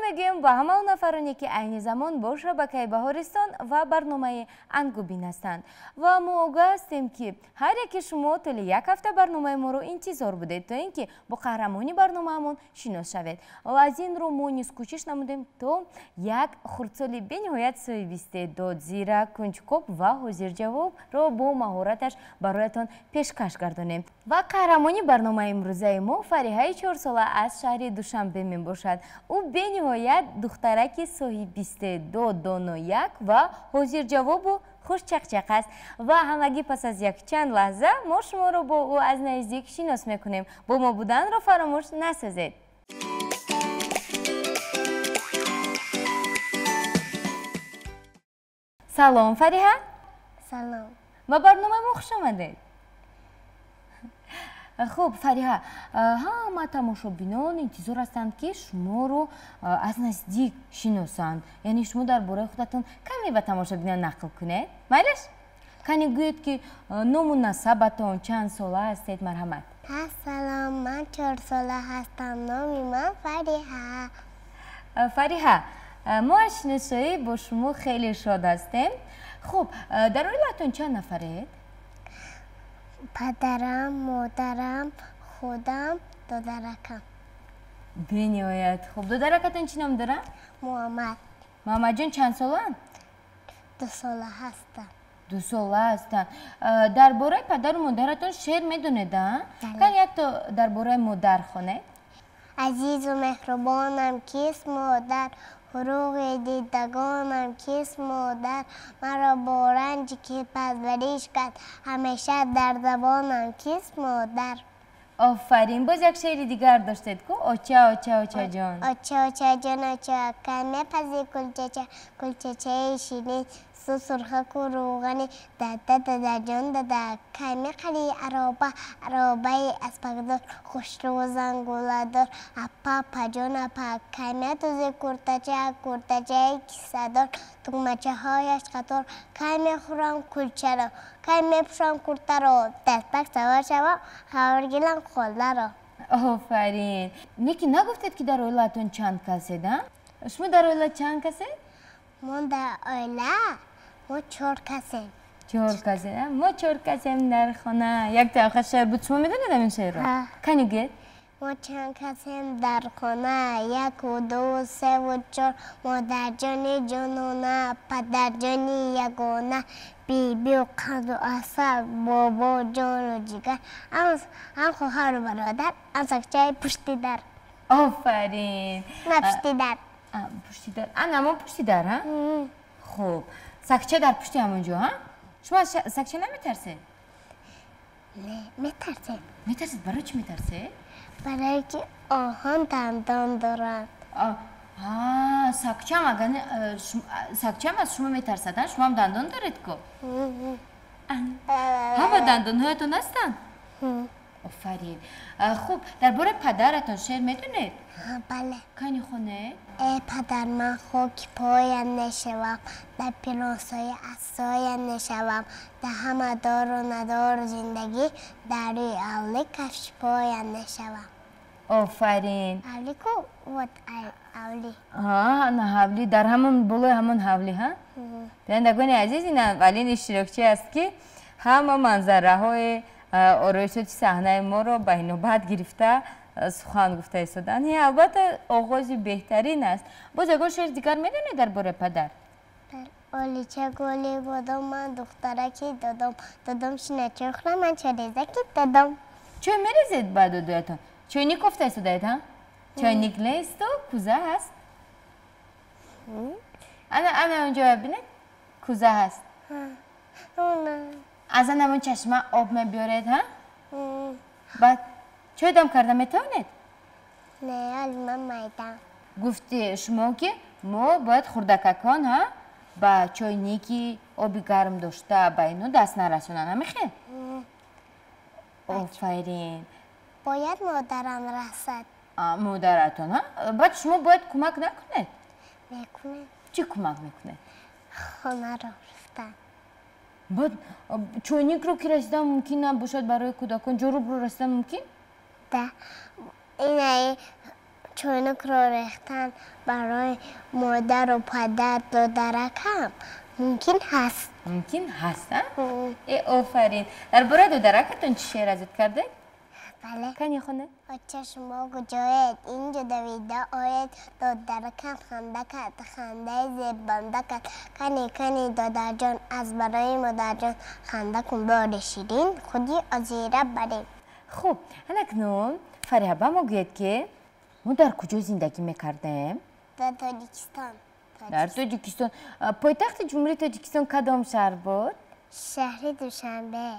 Мегӯем ба ҳама он нафароне, ки айни замон бо шабакаи Баҳористон ва барномаи Ангубин ҳастанд. Ва мо огоҳ ҳастем, ки ҳар яке шумо тӯли як ҳафта барномаи моро интизор будед, то ин ки бо қаҳрамони барномаамон шинос шавед. Ва аз ин рӯ мо низ кӯшиш намудем, то як хурдсоли бениҳоят соҳибистеъдод, зирак, кунҷкоб ва ҳозирҷавобро бо маҳораташ бароятон пешкаш гардонем. Ва қаҳрамони барномаи имрӯзаи мо Фариҳаи 4сола аз шаҳри Душанбе мебошад. Ӯ бениҳоят духтараки соҳибистеъдод, донояк ва ҳозирҷавобу хушчақчақ аст. Ва ҳамагӣ пас аз якчанд лаҳза мо шуморо бо ӯ аз наздик шинос мекунем. Бо мо буданро фаромӯш насозед. Салом, Фариҳа. Салом. Ба барномаи мо хуш омадед. Хуб, Фариҳа, ҳама тамошобинон интизор ҳастанд, ки шуморо аз наздик шиносанд. Яъне шумо дар бораи худатон каме ба тамошобинон нақл кунед, майлаш? Кане гӯед, ки ному насабатон, чанд сола ҳастед, марҳамат. Салом, ман 4сола ҳастам, номи ман Фариҳа. Фариҳа, мо аз шиносоӣ бо шумо хеле шод ҳастем. Хуб, дар оилаатон чанд нафаред? Падарам, модарам, худам, додаракам. Бениҳоят хуб. Додаракатон чӣ ном дорад? Муҳаммад. Муҳаммадҷон чанд солаанд? 2 сола ҳастам. 2 сола ҳастанд. Дар бораи падару модаратон шеър медонед, а? Кани якто дар бораи модар хонед. Азизу меҳрубонам кист, модар? Фуруғи дидагонам кист, модар? Маро бо ранҷи ки парвариш кард, ҳамеша дар забонам кист, модар? Офарин. Боз як шеъри дигар доштед ку, оча, оча, очаҷон. Оча, очаҷон, оча, кай мепазӣ кулчача, кулчачаи ширин, су сурхаку рӯғани? Дада, дадаҷон, дада, кай мехарӣ ароба, аробаи аспакдор, хушрӯ, зангуладор? Апа, апаҷон, апа, кай медӯзӣ куртача, куртачаи кисадор, тугмачаҳояш қатор? Кай мехӯрам кулчаро, кай мепӯшам куртаро, даспак савор шавам, хабар гирам холаро? Офарин. Лекин нагуфтед, ки дар оилаатон чанд касед, а? Шумо дар оила чанд касед? Мо дар оила мо чор касем. Чор касед. Мо чор касем дар хона. Як тарафа шеър буд, шумо медонед ҳамин шеърро? Кани гӯед. Мо чанд касем дар хона? Яку, ду, севу чор. Модарҷони ҷонона, падарҷони ягона, бибию қанду асал, бобоҷону ҷигар, ҳам хоҳару бародар, ҳам сагчаи пушти дар. Офарин. На, пушти дар. Пушти дар, ана ҳамон пушти дар, а? Хуб, сагча дар пушти ҳамон ҷо, а? Шумо аз сагча наметарсед? Не, метарсем. Метарсед? Барои чӣ метарсед? Барое ки оҳон дандон дорад. Сагчам агар сагчам аз шумо метарсад, а? Шумоам дандон доред ку. Ҳама дандонҳоятон ҳастанд? Офарин. Хуб, дар бораи падаратон шеър медонед? Бале. Кани хонед. Э падар, ман хоки поям мешавам, дар пиросои асоям мешавам, дар ҳама дору надору зиндагӣ, дар рӯи авлӣ кафши поям мешавам. Офарин. Ҳавлӣ ку, вот ҳавлӣ. На, ҳавлӣ, дар ҳамон болои ҳамон ҳавлӣ, ҳа? Бинандагони азиз, ин аввалин иштирокчӣ аст, ки ҳама манзараҳои ороишоти саҳнаи моро ба инобат гирифта сухан гуфта истоданд. Ин албатта оғози беҳтарин аст. Боз ягон шеъри дигар медонед дар бораи падар? Олича гули бодом, ман духтараки додом, додом шина чой хӯрам, ман чойрезаки додом. Чой мерезед ба додоятон? Чойник кофта истодаед, ҳа? Чойник несту, кӯза ҳаст. Ана, ана онҷо бинед, кӯза ҳаст. Аз ан ҳамон чашма об мебиёред, ҳа? Баъд чой дам карда метавонед? Не, ҳоли ман майдам. Гуфти шумо, ки мо бояд хурдакакон, ҳа, ба чойники оби гарм дошта ба ино даст нарасонанд, ҳамихел? Офарин. Бояд модарам расад. Модаратон, ҳа? Баъд шумо бояд кӯмак накунед? Мекунем. Чӣ кӯмак мекунед? Хонаро рафтан. Баъд чойникро ки расидан мумкин набошад барои кӯдакон, ҷорубро расидан мумкин? Да, инаи. Чойникро рехтан барои модару падар, додаракам мумкин ҳаст. Мумкин ҳаст, а? Э, офарин. Дар бораи додаракатон чӣ шеър аз ёд кардед? Бале. Кани, хонед. Оча, шумо куҷоед? Инҷо давида оед. Додаракам ханда кард, хандаи зебанда кард. Кани, кани, додарҷон, аз барои модарҷон ханда кун, бори ширин, худи озира барин. Хуб, анакнун, Фариҳа, ба мо гӯед, ки мо дар куҷо зиндагӣ мекардем? Дар Тоҷикистон. Дар Тоҷикистон. Пойтахти Ҷумҳурии Тоҷикистон кадом шаҳр буд? Шаҳри Душанбе.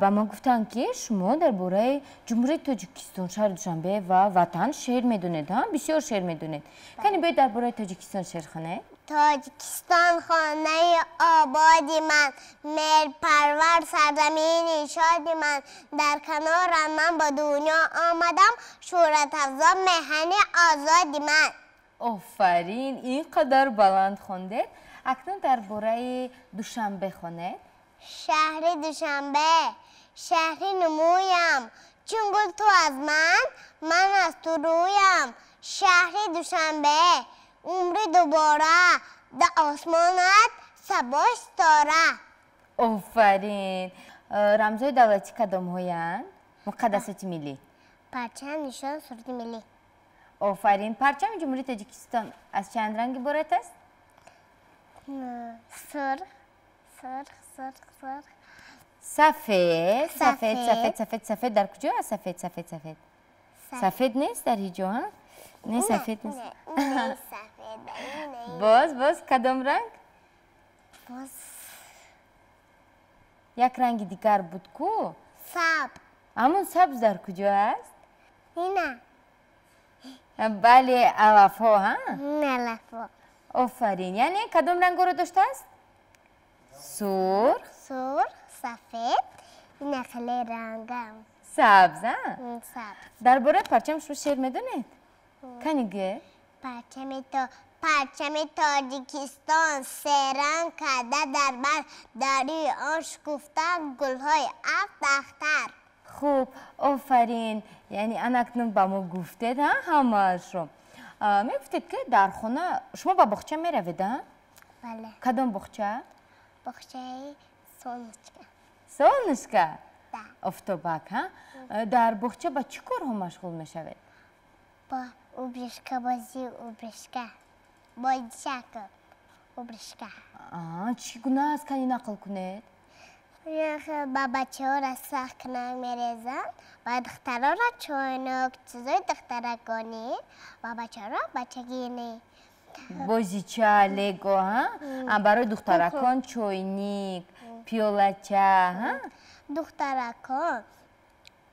Ба ман гуфтанд, ки шумо дар бораи Ҷумҳурии Тоҷикистон, шаҳри Душанбе ва ватан шеър медонед, ҳа? Бисёр шеър медонед. Кани, биёед, дар бораи Тоҷикистон шеър хонед. Тоҷикистон, хонаи ободи ман, меҳрпарвар, сарзамини шоди ман. Дар канорам ман ба дунё омадам, шӯҳратафзо, меҳани озоди ман. Офарин, ин қадар баланд хондед. Акнун дар бораи Душанбе хонед. Шаҳри Душанбе, шаҳри нумӯям, чун гул ту аз ман, ман аз ту рӯям. Шаҳри Душанбе, умри дубора, да осмонат сабо ситора. Офарин. Рамзҳои давлатӣ кадомҳоянд, муқаддасоти миллӣ? Парчам, нишон, суруди миллӣ. Офарин. Парчами Ҷумҳурии Тоҷикистон аз чанд ранг иборат аст? Сурх, сурх, сурх, сурх. Сафед, сафед, сафед, сафед, сафед дар куҷо аст? Сафед, сафед, сафед, сафед нест дар ҳеҷ ҷо, ҳа? Не, сафед нест. Боз, боз кадом ранг? Боз. Як ранги дигар буд ку. Сабз. Ҳамон сабз дар куҷо аст? Ина. Бале, алафҳо, ҳа? Алафҳо. Офарин. Яъне кадом рангҳоро доштааст? Сурх. Сурх, сафед, ина хеле рангам. Сабз, а? Сабз. Дар бораи парчам шумо шеър медонед? Кани, гӯед. Парчами то, парчами Тоҷикистон серанг карда дар бар, дар рӯи он шукуфта гулҳои ҳафт ахтар. Хуб, офарин. Яъне анакнун ба мо гуфтед, ҳа, ҳамаашро. Мегуфтед, ки дар хона шумо ба боғча меравед, а? Бале. Кадом боғча? Боғчаи Солнышко. Солнышко? Да. Офтобак, ҳа? Дар боғча ба чӣ корҳо машғул мешавед? Ба обришка бозӣ, обришка бозичака, обришка. Чӣ гуна аст? Кани, нақл кунед. Ба бачаҳоро сахт мерезанд ва духтароро чойнок, чизои духтараконӣ, ва бачаҳоро бачагинӣ. Бозича, лего, ҳа? Барои духтаракон чойник, пиёлача, ҳа?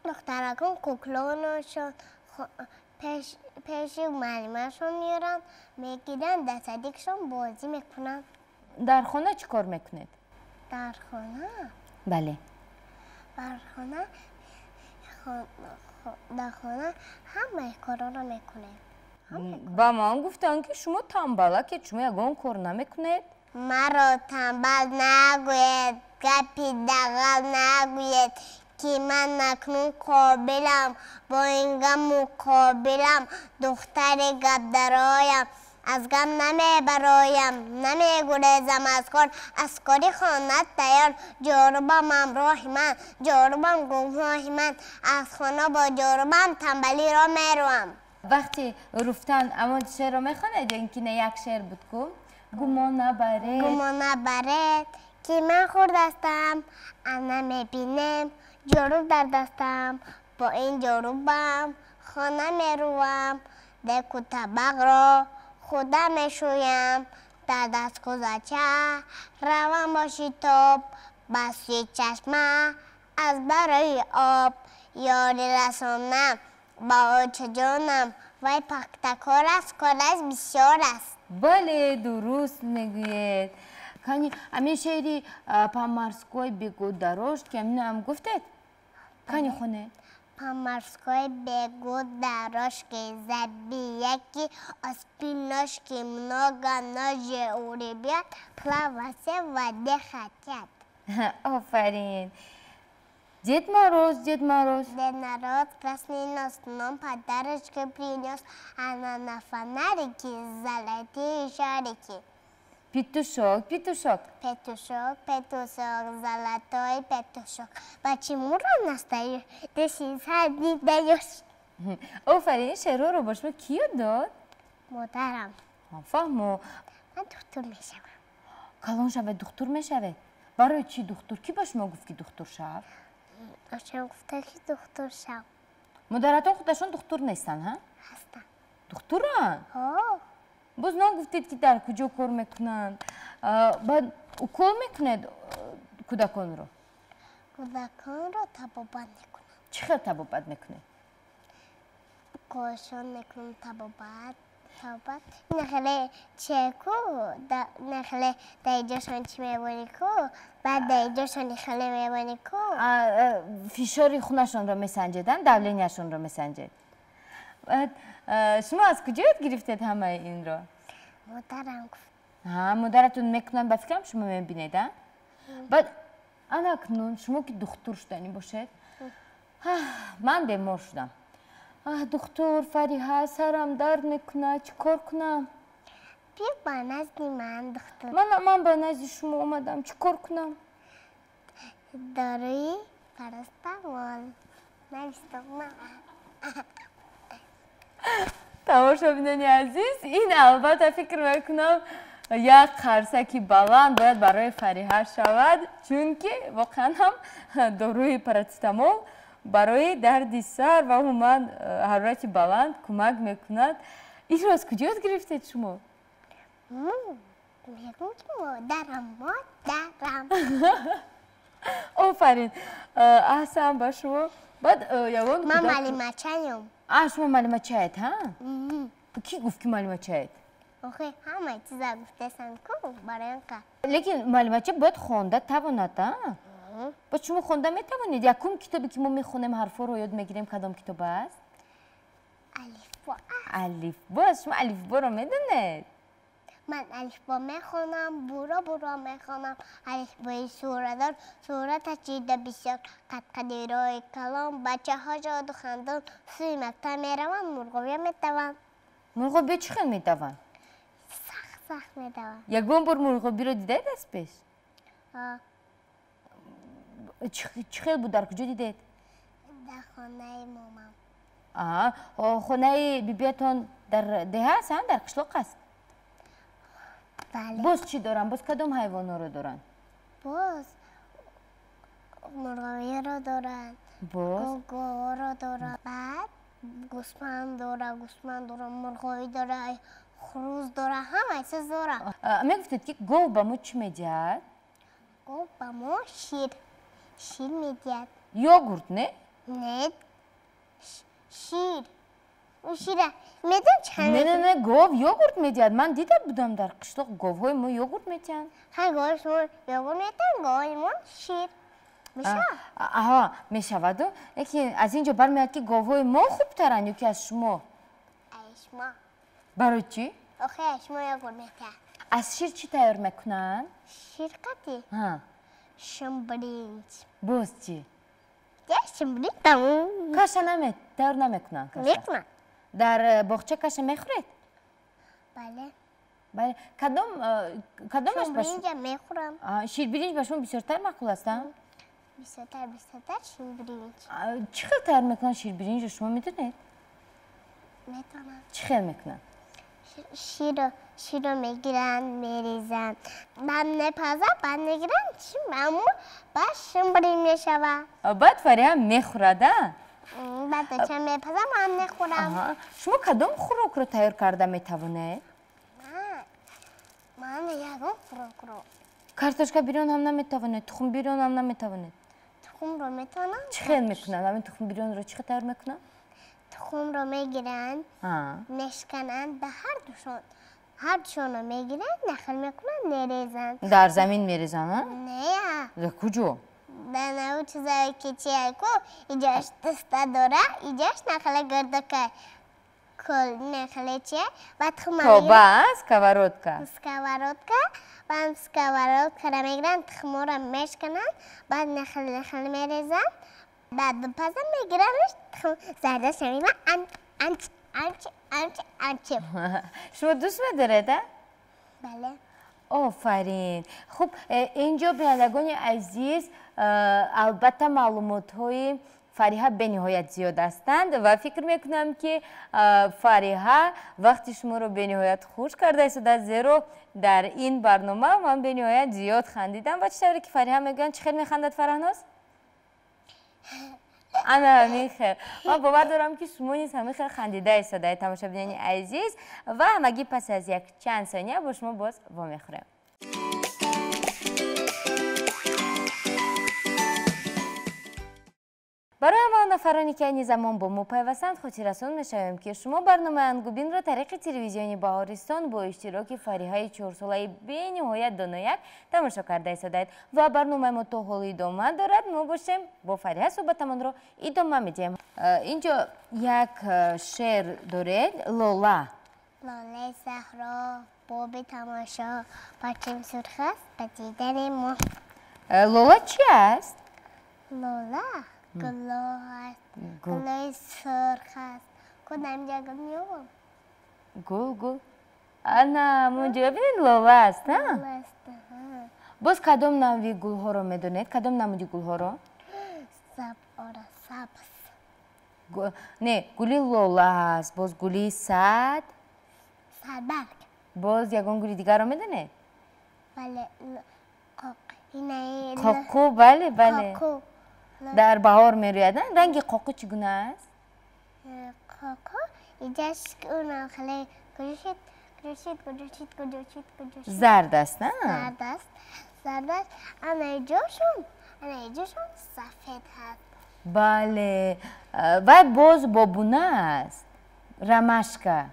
Духтаракон куклонашон пеши муаллимашон меоранд, мегиранд, дар садикшон бозӣ мекунанд. Дар хона чӣ кор мекунед? Дар хона? Бале. Дар хона, дар хона ҳамаи корҳоро мекунем. Ба ман гуфтанд, ки шумо тамбалакед, шумо ягон кор намекунед. Маро тамбал нагӯед, гапи дағал нагӯед, ки ман акнун қобилам, бо ин гап муқобилам. Духтари гапдароям, аз гап намебароям, намегурезам аз кор, аз кори хона тайёр. Ҷорубам ҳамроҳи ман, ҷорубам гумроҳи ман, аз хона бо ҷорубам тамбалиро меравам. Вақти руфтан амон шеърро мехонед ё ин ки не, як шеър буд ку? Гумон набаред. Гумон набаред, ки ман хурдастам, ана мебинем, ҷоруб дар дастам, бо ин ҷорубам хона мерувам, деку табақро худа мешӯям, дар даст кӯзача равам бо шитоб ба сӯи чашма аз барои об, ёри расонам ба очаҷонам, вай пахтакор аст, кораш бисёр аст. Бале, дуруст мегӯед. Кани, ҳамин шеъри «По морской бегут дорожки», ҳаминоам гуфтед? Кани, хонед. По морской бегут дорожки, забияки осьминожки, много ножи у ребят, плавать в воде хотят. Офарин. Дед Мороз, Дед Мороз. Дед Мороз, красный нос, нам подарочки принес, а на фонарике золотые шарики. Петушок, петушок. Петушок, петушок, золотой петушок. Почему рано встаешь? Ты сад не даешь. Офарин, ин шеърҳоро ба шумо кӣ ёд дод? Модарам. Фаҳмо. Ман духтур мешавам. Калон шавед, духтур мешавед? Барои чӣ духтур? Кӣ ба шумо гуфт, ки духтур шав? Очам гуфта, ки духтур шав. Модаратон худашон духтур нестанд, ҳа? Ҳастанд. Духтуранд? Ҳо. Боз нагуфтед, ки дар куҷо кор мекунанд. Баъд укол мекунед кӯдаконро? Кӯдаконро табобат мекунам. Чӣ хел табобат мекунед? Уколшон мекунам, табобат. Табобат. Нахеле чеку, нахеле дар иҷошон чӣ мебонӣ ку, баъд дар иҷошон хеле мебонӣ ку. Фишори хунашонро месанҷед, давления шонро месанҷед. Баъд шумо аз куҷо ёд гирифтед ҳамаи инро? Модарам гуфт. Ҳа, модаратон мекунанд, ба фикрам, шумо мебинед, а? Баъд ана акнун шумо ки духтур шуданӣ бошед, ман бемор шудам. Духтур Фариҳа, сарам дард мекунад, чӣ кор кунам? Биё ба назди ман, духтур. Ман ба назди шумо омадам, чӣ кор кунам? Доруи парастамол навистам. Тамошобинони азиз, ин албатта, фикр мекунам, як қарсаки баланд бояд барои Фариҳа шавад, чунки воқеан ҳам доруи парацетамол барои дарди сар ва умуман ҳарорати баланд кӯмак мекунад. Инро аз куҷо ёд гирифтед шумо? Мегӯм, ки модарам, модарам. Офарин, аҳсан ба шумо. Баъд ягон Ман маълимачаём. А, шумо маълимачаед, ҳа? Кӣ гуфт, ки маълимачаед? Охе, ҳамаи чиза гуфтасан ку, барои он ка. Лекин маълимача бояд хонда тавонад, а? Баъд шумо хонда метавонед? Якум китобе, ки мо мехонем, ҳарфҳоро ёд мегирем, кадом китоб аст? Алифбо. Алифбо. Шумо алифборо медонед? Ман алифбо мехонам, буро буро мехонам. Алифбои сурадор, сурата чида бисёр, қадқади рои калон, бачаҳо шоду хандон сӯи мактаб мераванд, мурғобиё метаванд. Мурғобиё чӣ хел метаванд? Сахт сахт метаванд. Ягон бор мурғобиро дидаед аз пеш? Чӣ хел буд, дар куҷо дидед? Дар хонаи момам. Хонаи бибиятон дар деҳа аст, дар қишлоқ аст? Бале. Боз чӣ доранд? Боз кадом ҳайвонҳоро доранд? Боз мурғобиро доранд. Боз? Говро доранд, баъд гӯсфанд дора, гӯсфанд дора, мурғобӣ дора, хурӯз дора, ҳамаи чиз дора. Мегуфтед, ки гов ба мо чӣ медиҳад? Гов ба мо шир, шир медиҳад. Йогурт не? Не, шир. Шира медон чӣ? Не, не, не, гов йогурт медиҳад. Ман дида будам дар қишлоқ, говҳои мо йогурт медиҳанд. Ҳа, гови шумо йогурт медиҳанд, гови мо шир мешавад. Аҳа, мешаваду, лекин аз ин ҷо бармеояд, ки говҳои мо хубтаранд ё ки аз шумо? Аз шумо. Барои чӣ? Охе, аз шумо йогурт медиҳад. Аз шир чӣ тайёр мекунанд? Шир қати шимбиринҷ. Боз чӣ? Шимбиринҷ, тамом. Каша тайёр намекунанд? Мекунанд. Дар боғча каша мехӯред? Бале. Бале. Кадом кадомаш? Ширбиринҷа мехӯрам. Ширбиринҷ ба шумо бисёртар маъқул аст, а? Бисёртар, бисёртар ширбиринҷ. Чӣ хел тайёр мекунанд ширбиринҷро, шумо медонед? Метавонам. Чӣ хел мекунанд? Широ мегиранд, мерезанд, баъд мепазанд, баъд мегиранд, аммо баъд шимбиринҷ мешавад. Баъд Фариҳа мехӯрад, а? Баъд ча мепазам, ман мехӯрам. Шумо кадом хӯрокро тайёр карда метавонед? Ман ягон хӯрокро. Картошка бирён ҳам наметавонед, тухм бирён ҳам наметавонед? Тухмро метавонам. Чӣ хел мекунанд ҳамин тухм бирёнро, чӣ хел тайёр мекунанд? Тухмро мегиранд, мешкананд, ба ҳардушон, ҳардушонро мегиранд, нахл мекунанд, мерезанд. Дар замин мерезанд? Не. Дар куҷо? Дар наву чизое ки чия ку, иҷош даста дора, иҷош нахла гирдакай. Нехлече, баъд тухма Тоба, сковородка. Сковородка, баъд сковородкара мегиранд, тухморо мешкананд, баъд нехл нехл мерезанд, баъд бипазанд, мегирандш, тухм зардаша мегиранд, анч анч анч анч. Шумо дӯст медоред, а? Бале. Офарин. Хуб, инҷо, бинандагони азиз, албатта маълумотҳои Фариҳа бениҳоят зиёд ҳастанд ва фикр мекунам, ки Фариҳа вақти шуморо бениҳоят хуш карда истодааст, зеро дар ин барнома ман бениҳоят зиёд хандидам. Ва чӣ тавре ки Фариҳа мегӯянд, чӣ хел механдад Фараҳноз? Ана ҳамин хел. Ман бовар дорам, ки шумо низ ҳамин хел хандида истодаед, тамошобинони азиз, ва ҳамагӣ пас аз як чанд сония бо шумо боз вомехӯрем. Барои ҳамаи нафароне, ки айни замон бо мо пайвастанд, хотиррасон мешавем, ки шумо барномаи Ангубинро тариқи телевизиони Баҳористон бо иштироки Фариҳаи чорсолаи бениҳоят донояк тамошо карда истодаед ва барномаи мо то ҳол идома дорад. Мо бошем, бо Фариҳа суҳбатамонро идома медиҳем. Инҷо як шеър доред, Лола. Лолаи саҳро, боби тамошо, парчам сурх аст ба дидани мо. Лола чи аст? Лола гулоҳ аст, гулои сурх аст. Кудам ҷа гул меёбам? Гул, гул. Ана, мунҷо бинед, лола аст, а? Боз кадом навъи гулҳоро медонед? Кадом намуди гулҳоро? Ора, сабз. Не, гули лола аст, боз гули сад. Садбарг. Боз ягон гули дигарро медонед? Бале, қоқу, бале, бале. Дар баҳор мерӯяд. Ранги қоқу чӣ гуна аст? Қоқу иҷаш хеле гулшид, гулшид, гулшид, гулшид, гулшид. Зард аст, зард аст, зард аст. Ана иҷошон, ана иҷошон сафед ҳаст. Бале, вай боз бобуна аст, ромашка.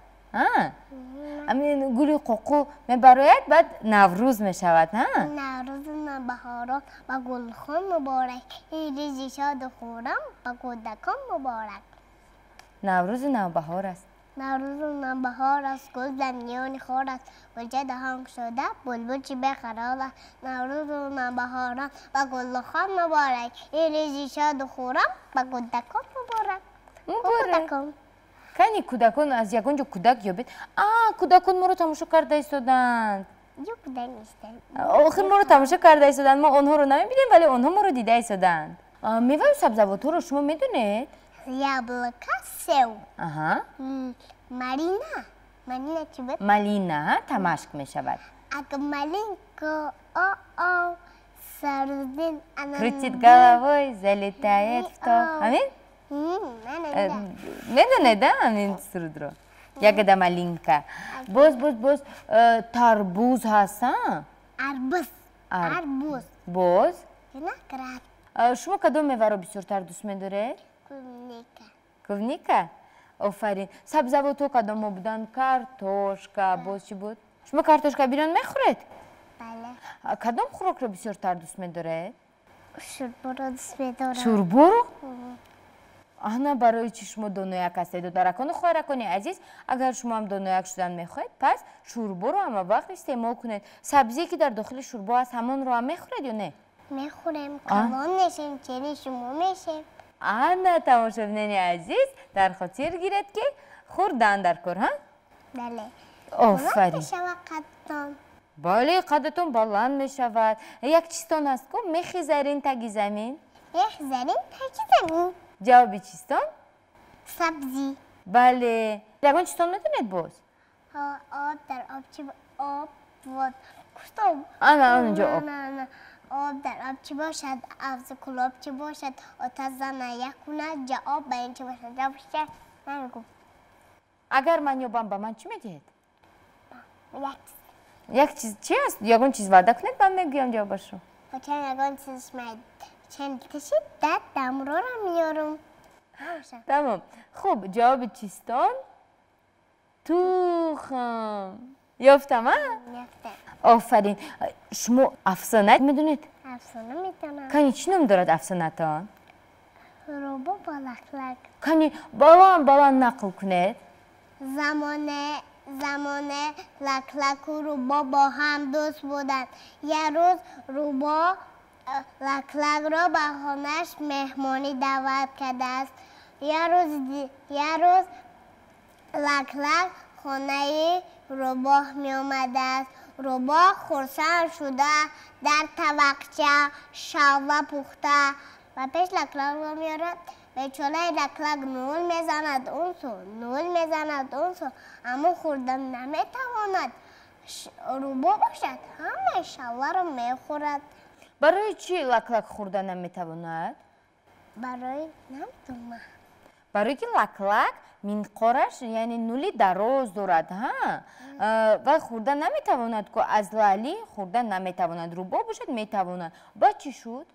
Ҳамин гули қоқу мебарояд, баъд Наврӯз мешавад. Наврӯзу баҳорон ба гулхон муборак, рӯзи шоду хуррам ба кӯдакон муборак. Наврӯзу навбаҳор аст. Наврӯзу навбаҳор аст, гул дар миёни хор аст, гулча даҳон кушода, булбул чӣ беқарор аст. Наврӯзу навбаҳорон ба гулхон муборак, рӯзи шоду хуррам ба кӯдакон муборак. Муборак. Кани кӯдакон, аз ягон ҷо кӯдак ёбед. А, кӯдакон моро тамошо карда истоданд. Ё кӯдак нестанд. Охир моро тамошо карда истоданд. Мо онҳоро намебинем, вале онҳо моро дида истоданд. Меваю сабзавотҳоро шумо медонед? Яблоко, сев. Малина. Малина чӣ буд? Малина тамашк мешавад. Ак малинко, о-о, сарудин. Крутит головой, залетает в топ. Ҳамин? Медонед, а, ҳамин сурудро? Ягода малинка. Боз, боз, боз тарбуз ҳаст, а? Арбуз. Арбуз. Боз? Виноград. Шумо кадом меваро бисёртар дӯст медоред? Клубника. Клубника? Офарин. Сабзавотҳо кадомҳо буданд? Картошка, боз чӣ буд? Шумо картошка бирён мехӯред? Бале. Кадом хӯрокро бисёртар дӯст медоред? Шӯрборо дӯст медорам. Шӯрборо? Ана барои чӣ шумо донояк ҳастед, додаракону хоҳаракони азиз. Агар шумо ҳам донояк шудан мехоҳед, пас шӯрборо ҳама вақт истеъмол кунед. Сабзие, ки дар дохили шӯрбо аст, ҳамонро ҳам мехӯред ё не? Мехӯрем, калон мешем, чери шумо мешем. Ана, тамошобинони азиз, дар хотир гиред, ки хӯрдан дар кор, ҳа? Бале. Офарин. Мешавад қадтон. Бале, қадатон баланд мешавад. Як чистон аст ку: мехи зарин таги замин. Мехи зарин таги замин. Ҷавоби чистон? Сабзӣ. Бале. Ягон чистон медонед боз? Об дар об чӣ об вот. Кустоб. Ана, онҷо об. Об дар об чӣ бошад, авзи кӯлоб чӣ бошад, оташ зана як кунад, ҷавоб ба ин чӣ бошад? Ҷавобаш чи? Намегӯм. Агар ман ёбам, ба ман чӣ медиҳед? Як чиз. Як чиз чи аст? Ягон чиз ваъда кунед, ман мегӯям ҷавобашро. Чанд ягон чиз чанд кашид, дад дамрора меёрам. Тамом. Хуб, ҷавоби чистон тухм. Ёфтам, а? Ёфтам. Офарин. Шумо афсона медонед? Афсона медонам. Кани, чӣ ном дорад афсонатон? Рӯбо ба лаклак. Кани, баланд баланд нақл кунед. Замоне Лаклаку рӯбоҳ бо ҳам дӯст буданд. Як рӯз рӯбоҳ Лаклакро ба хонааш меҳмонӣ даъват кардааст. Як рӯз Лаклак хонаи рӯбоҳ меомадааст. Рӯбоҳ хурсанд шуда дар тавақча шалва пухта ба пеш Лаклакро меорад. Бечораи Лаклак нул мезанад он су, нул мезанад он су, аммо хӯрдан наметавонад. Рӯбоҳ бошад, ҳамаи шалваро мехӯрад. Барои чӣ Лаклак хӯрда наметавонад? Барои намедонам. Барои ки Лаклак минқораш, яъне нули дароз дорад, ҳа? Вай хӯрда наметавонад, ку аз лаъли хӯрда наметавонад. Рӯбоҳ бошад, метавонад. Баъд чӣ шуд?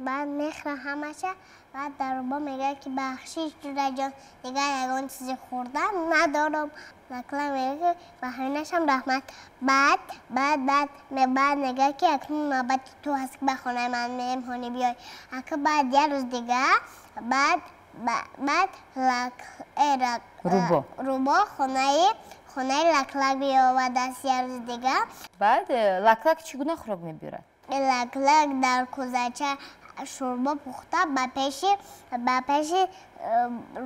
Баъд мехӯра ҳамаша. Баъд дар рӯбоҳ мегӯяд, ки бахшиш, ҷураҷон, дигар ягон чизи хӯрдан надорам. Лаклак мегӯяд, ки ба ҳаминашам раҳмат. Баъд баъд баъд баъд мегӯяд, ки акнун навбати ту ҳаст, ки ба хонаи ман меҳмонӣ биёй. Ака баъд як рӯз дигар баъд баъд рӯбоҳ хонаи Лаклак биёвардааст як рӯз дигар. Баъд Лаклак чӣ гуна хӯрок мебиёрад? Лаклак дар кӯзача шӯрбо пухта ба пеши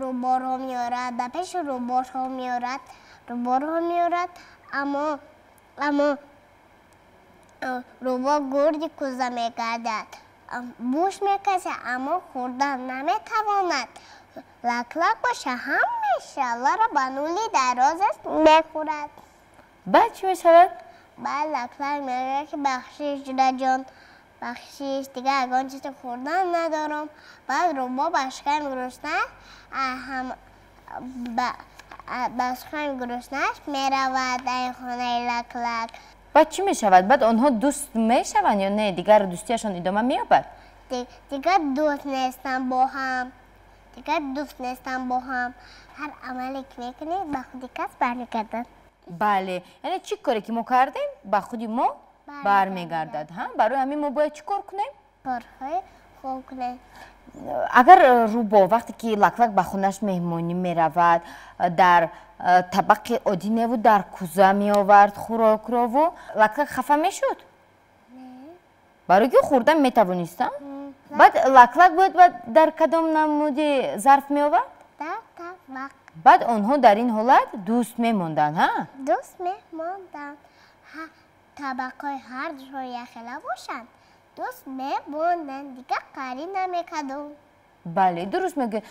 рӯбоҳро меорад, ба пеши рӯбоҳро меорад, рӯбоҳро меорад, аммо рӯбоҳ гурди кӯза мегардад. Бӯш мекашад, аммо хӯрдан наметавонад. Лаклак боша ҳамаи шалваро ба нули дарозаш мехӯрад. Баъд чӣ мешавад? Баъд Лаклак мегӯяд, ки бахшиш, ҷураҷон, бахшиш, дигар ягон чизи хӯрдан надорам. Баъд рӯбоҳ ба шиками гуруснааш меравад дар хонаи Лаклак. Баъд чӣ мешавад? Баъд онҳо дӯст мешаванд ё не? Дигар дӯстияшон идома меёбад? Дигар дӯст нестанд бо ҳам. Дигар дӯст нестанд бо ҳам. Ҳар амале ки мекунӣ, ба худи кас бармегардад. Бале, яъне чӣ коре ки мо кардем, ба худи мо бармегардад. Барои ҳамин мо бояд чӣ кор кунем? Корҳои хуб кунем. Агар рӯбоҳ вақте ки Лаклак ба хонааш меҳмонӣ меравад, дар табақи оддӣ неву дар кӯза меовард хӯрокрову, Лаклак хафа мешуд? Барои ки хӯрдан метавонист? Баъд Лаклак бояд дар кадом намуди зарф меовард? Дар табақ. Баъд онҳо дар ин ҳолат дӯст мемонданд, ҳа? Дӯст мемонданд. Табақҳои ҳар душон якхела бошанд, дӯст мемонданд, дигар қарӣ намекардум. Бале, дуруст мегӯед.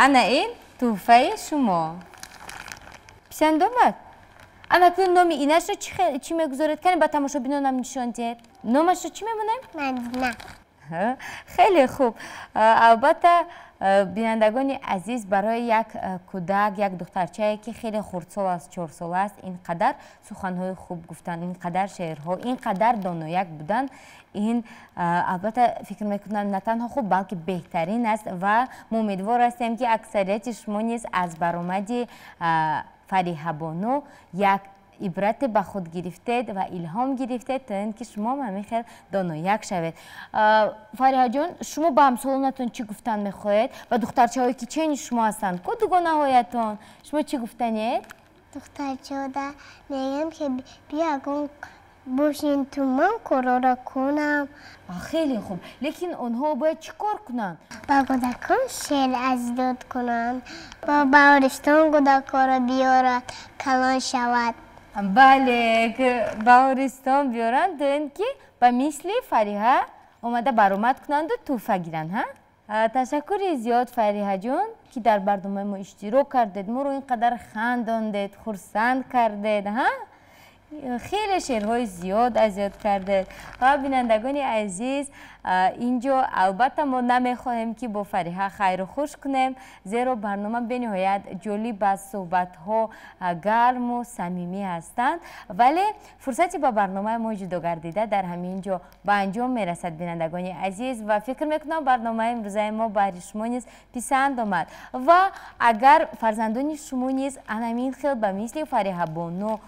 Ана ин тӯҳфаи шумо. Писанд омад? Ана акнун номи инашро чӣ мегузоред? Кане ба тамошобинонам нишон диҳед. Номашро чӣ мемонем? Мадина. Хеле хуб. Албатта, бинандагони азиз, барои як кӯдак, як духтарчае ки хеле хурдсол аст, 4 сола аст, ин қадар суханҳои хуб гуфтан, ин қадар шеърҳо, ин қадар донояк будан, ин албатта фикр мекунам на танҳо хуб, балки беҳтарин аст ва мо умедвор ҳастем, ки аксарияти шумо низ аз баромади Фариҳабону як ибрате ба худ гирифтед ва илҳом гирифтед, то ин ки шумо ҳамин хел донояк шавед. Фариҳаҷон, шумо ба ҳамсолонатон чӣ гуфтан мехоҳед? Ва духтарчаҳое ки чени шумо ҳастанд, ку дугонаҳоятон, шумо чӣ гуфтанед? Духтарчаода мегӯям, ки биё ягон бошин ту, ман корора кунам. Хеле хуб, лекин онҳо бояд чӣ кор кунанд? Ба кӯдакон шеър аз ёд кунанд, ба баҳористон кӯдаконро биёрад, калон шавад. Бале, баҳористон биёранд, то ин ки ба мисли Фариҳа омада баромад кунанду тӯҳфа гиранд. Ҳа, ташаккури зиёд, Фариҳаҷон, ки дар барномаи мо иштирок кардед, моро ин қадар хандондед, хурсанд кардед, ҳа, хеле шеърҳои зиёд аз ёд кардед. Ва бинандагони азиз, инҷо албатта мо намехоҳем, ки бо Фариҳа хайру хуш кунем, зеро барнома бениҳоят ҷолиб аст, суҳбатҳо гарму самимӣ ҳастанд, вале фурсати ба барномаи мо ҷудо гардида дар ҳамин ҷо ба анҷом мерасад, бинандагони азиз. Ва фикр мекунам, барномаи имрӯзаи мо баҳри шумо низ писанд омад. Ва агар фарзандони шумо низ анамин хел ба мисли Фариҳабону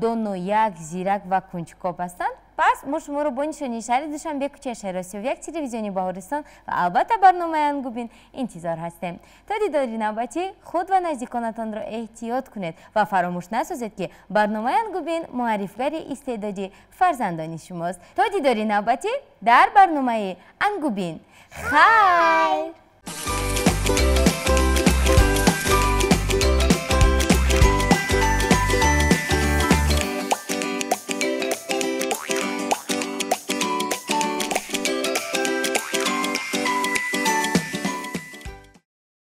донояк, зирак ва кунҷкоб ҳастанд. Пас мо шуморо бо нишонии шаҳри Душанбе, кӯчаи Шаҳросиёб 1, телевизиони Баҳористон ва албатта барномаи Ангубин интизор ҳастем. То дидори навбатӣ худ ва наздиконатонро эҳтиёт кунед ва фаромӯш насозед, ки барномаи Ангубин муаррифгари истеъдоди фарзандони шумост. То дидори навбатӣ дар барномаи Ангубин, хайр.